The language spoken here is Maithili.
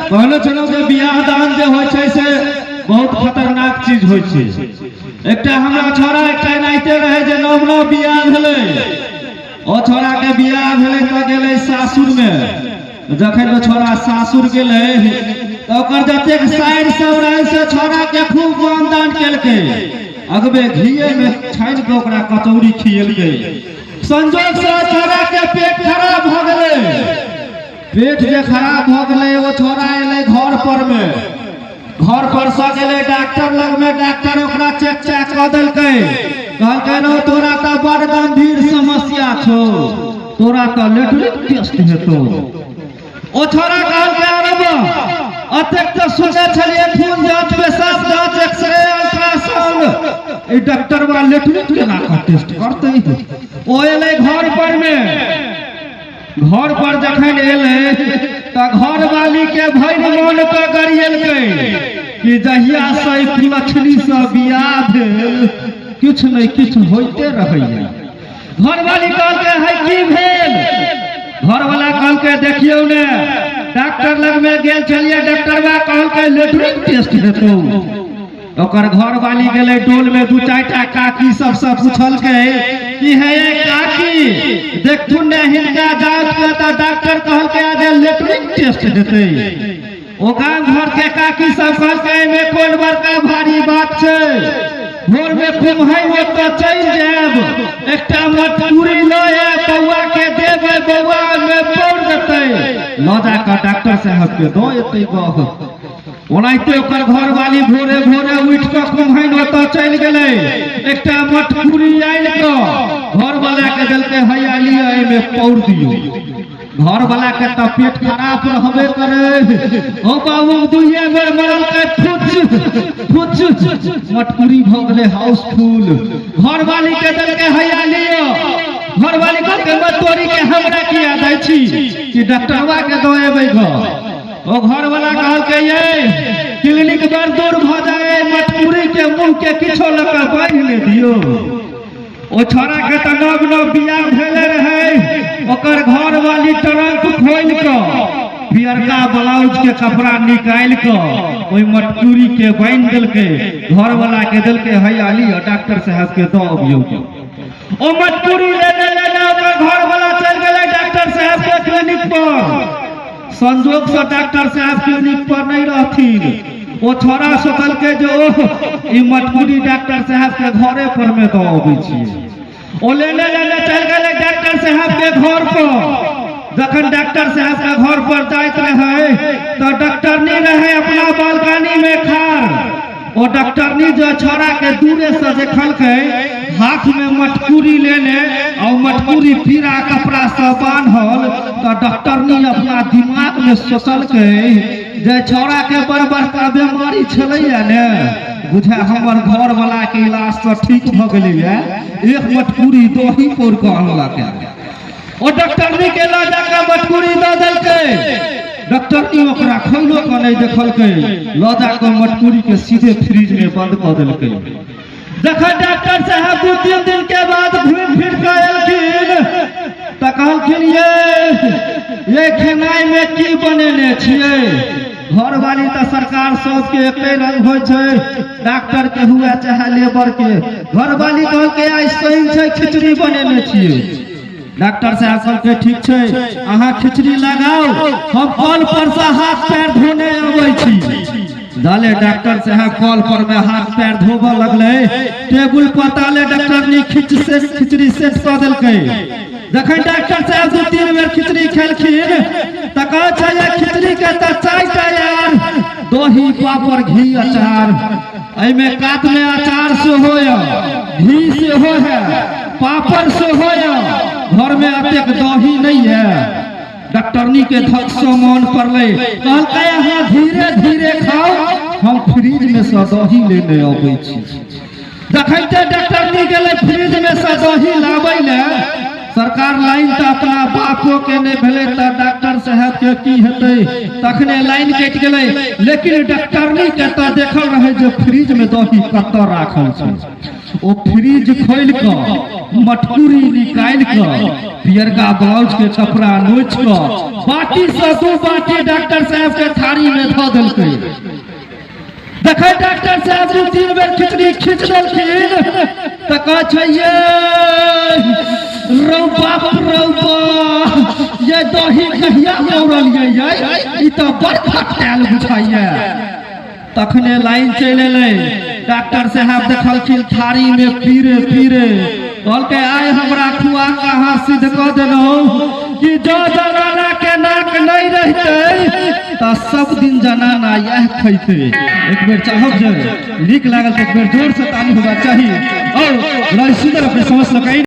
कहने छलहुँ जे बियाह दान जे होइ छै से बहुत खतरनाक चीज होइ छै। एकटा हमरा छोड़ा एकटा एनाहिते रहै जे नव नव बियाह भेलै। ओ छोड़ा के बियाह भेलै तऽ गेलै सासुर मे। जखन ओ छोड़ा सासुर गेलै तऽ ओकर जतेक साइर सब रहै से छोड़ा के खूब मान दान केलकै। अगबे घीए मे छानि कऽ ओकरा कचौड़ी खिएलकै। संजोग से छोड़ा के पेट खराब भऽ गेलै। पेट जे खराब भऽ गेलै ओ छोड़ा एलै घर पर मे। घर पर से गेलै डॉक्टर लग मे। डॉक्टर ओकरा चेक चाक कऽ देलकै। कहलकै नो तोरा तऽ बड़ गंभीर समस्या छौ, तोरा तऽ लेटरिन टेस्ट हेतौ। ओ छोड़ा कहलकै अरे बा, अतेक तऽ सुनै छलियै खून जांच, पेशाब जांच, एक्सरे, अल्ट्रासाउंड, ई डॉक्टर बा लेटरिन केना कऽ टेस्ट करतै? ओ एलै घर पर मे। घर पर जखन एलै तऽ घरवाली के भरि मन के गरियलकै कि जहिया से ई कुलक्षणी से बियाह भेल किछु नहि किछु होइते रहैया। घरवाली कहलकै है की भेल? घरवाला कहलकै देखियौ ने डॉक्टर लग में गेल छलियै, डॉक्टरवा कहलकै लेटरिन टेस्ट हेतौ। ओकर घरवाली गेलै टोल में, दू चारिटा काकी सबसँ पूछलकै कि हे ये काकी देखथुन ने हिनका जाँच के तऽ डॉक्टर कहलकै जे लेटरिन टेस्ट हेतै। ओ गाम घर के काकी सब कहलकै एहिमे कोन बड़का भारी बात छै, भोर में कुम्है ओतऽ चलि जायब, एकटा मटकुरी लऽ आयब, बौआ के देबै, बौआ ओहिमे पौर देतै, लऽ जा कऽ डॉक्टर साहब के दऽ एतै गह। ओनाहिते ओकर घरवाली भोरे भोरे उठि कऽ कुम्हैन ओतऽ चलि गेलै। एकटा मटकुरी आनि कऽ घरवाला के देलकै, हैया लिअ एहिमे पौर दियौ। घरवाला के तऽ पेट खराब रहबे करे। हो बाबू दुइये बेर मरलकै फुच फुच, मटकुरी भऽ गेलै हाउसफुल। घरवाली के देलकै, हैया लिअ। घरवाली कहलकै मटकोरी के हमरा किया दै छी, कि डॉक्टरवा के दऽ एबै घर। ओ घरवाला कहलकै ये क्लिनिक बड़ दूर भऽ जाए, मटकुरी के मुंह के किछो लऽ कऽ बान्हि ने दियौ। ओ छोड़ा के तऽ नव नव बियाह भेले रहै। ओकर घरवाली ट्रंक खोलि कऽ पियरका ब्लाउज के कपड़ा निकालि कऽ ओहि मटकुरी के बान्हि देलकै। घरवाला के देलकै, हैया लिअ डॉक्टर साहब के दऽ अबियौ। ओ मटकुरी लेने लेने ओकर घरवाला चलि गेलै डॉक्टर साहब के क्लिनिक पर। संजोग से डॉक्टर साहब क्लिनिक पर नहीं रहथिन। ओ छोड़ा सोचलकै जे ओह ई मटकुरी डॉक्टर साहब के घरे पर में दऽ अबै छियै। ओ लेने लेने चलि गेलै डॉक्टर साहब के घर पर। जखन डॉक्टर साहब के घर पर जाइत रहै तऽ डॉक्टरनी रहै अपना बालकनी में खाड़। ओ डॉक्टरनी जो छोड़ा के दूरे से देखलकै हाथ में मटकुरी लेने और मटकुरी पीरा कपड़ा से बान्हल, तो डॉक्टरनी अपना दिमाग में सोचलकै जे छोड़ा के बड़ बड़का बीमारी छलैया ने, बुझा हमर घर वाला के इलाज से ठीक भऽ गेलैया, एक मटकुरी दही पौर कऽ अनलक। ओ डॉक्टरनी के लऽ जाकऽ मटकुरी दऽ देलकै। डॉक्टरनी ओकरा खोलो कऽ नहि देखलकै, लऽ जाकऽ मटकुरी के सीधे फ्रिज में बंद कऽ देलकै। जखन डॉक्टर साहब 2-3 दिन के बाद घूमि फिर कऽ एलखिन तऽ कहलखिन ये खेनाइ में की बनेने छियै? घरवाली तऽ सरकार सबके एके रंग होइ छै, डॉक्टर के हुए चाहे लेबर के। घरवाली कहलकै आइ शनि छै, खिचड़ी बनेने छियै। डॉक्टर साहब कहलकै ठीक छै, अहाँ खिचड़ी लगाउ, हम कल पर से हाथ पैर धोने अबै छी। जाले डॉक्टर साहब कल पर में हाथ पैर धोबऽ लगलै, टेबुल पर ताले डॉक्टरनी खिचड़ी सेट कऽ देलकै। जखन डॉक्टर साहब 2-3 बेर खिचड़ी खेलखिन तऽ कहै छै जे खिचड़ी के तऽ 4टा यार, दही पापड़ घी अचार, एहिमे कात में अचार सेहो यऽ, घी सेहो है, पापड़ सेहो यऽ, घर में अतेक दही नहीं है। डॉक्टरनी के धक से मन पड़लै, कहलकै अहाँ धीरे धीरे खाउ, हम फ्रिज में से दही लेने अबै छी। देखैते डॉक्टरनी गेलै फ्रिज में से दही लाबै ले। सरकार लाइन तऽ अपना बापो के नहीं भेलै तऽ डॉक्टर साहब के की हेतै, तखने लाइन कटि गेलै। लेकिन डॉक्टरनी के तऽ देखल रहै जे फ्रिज में दही कतऽ राखल छै। ओ फ्रिज खोलि कऽ मटकुरी निकालि कऽ पियरका ब्लाउज के कपड़ा नोचि कऽ बाटी से 2 बाटी डॉक्टर साहब के थारी में धऽ देलकै। देखै डॉक्टर साहब 2-3 बेर खिचड़ी खींच देलखिन तऽ कहै छै ये रौ बाप रौ बाप, ये दही कहिया पौरलियै ये, ई तऽ बड़ खटायल बुझाइए। तखने लाइन चलि एलै, डॉक्टर साहब देखलखिन थारी में पीरे पीरे, कहलकै आइ हमरा खुआ कऽ अहाँ सिद्ध कऽ देलहुँ कि जँ जनाना के नाक नहि रहितै तऽ सब दिन जनाना इएह खैतै। एक बेर चाहब जे नीक लागल तऽ एक बेर जोर से ताली होबाक चाही। और बड़ा सुंदर अपने समस्त लोकनि।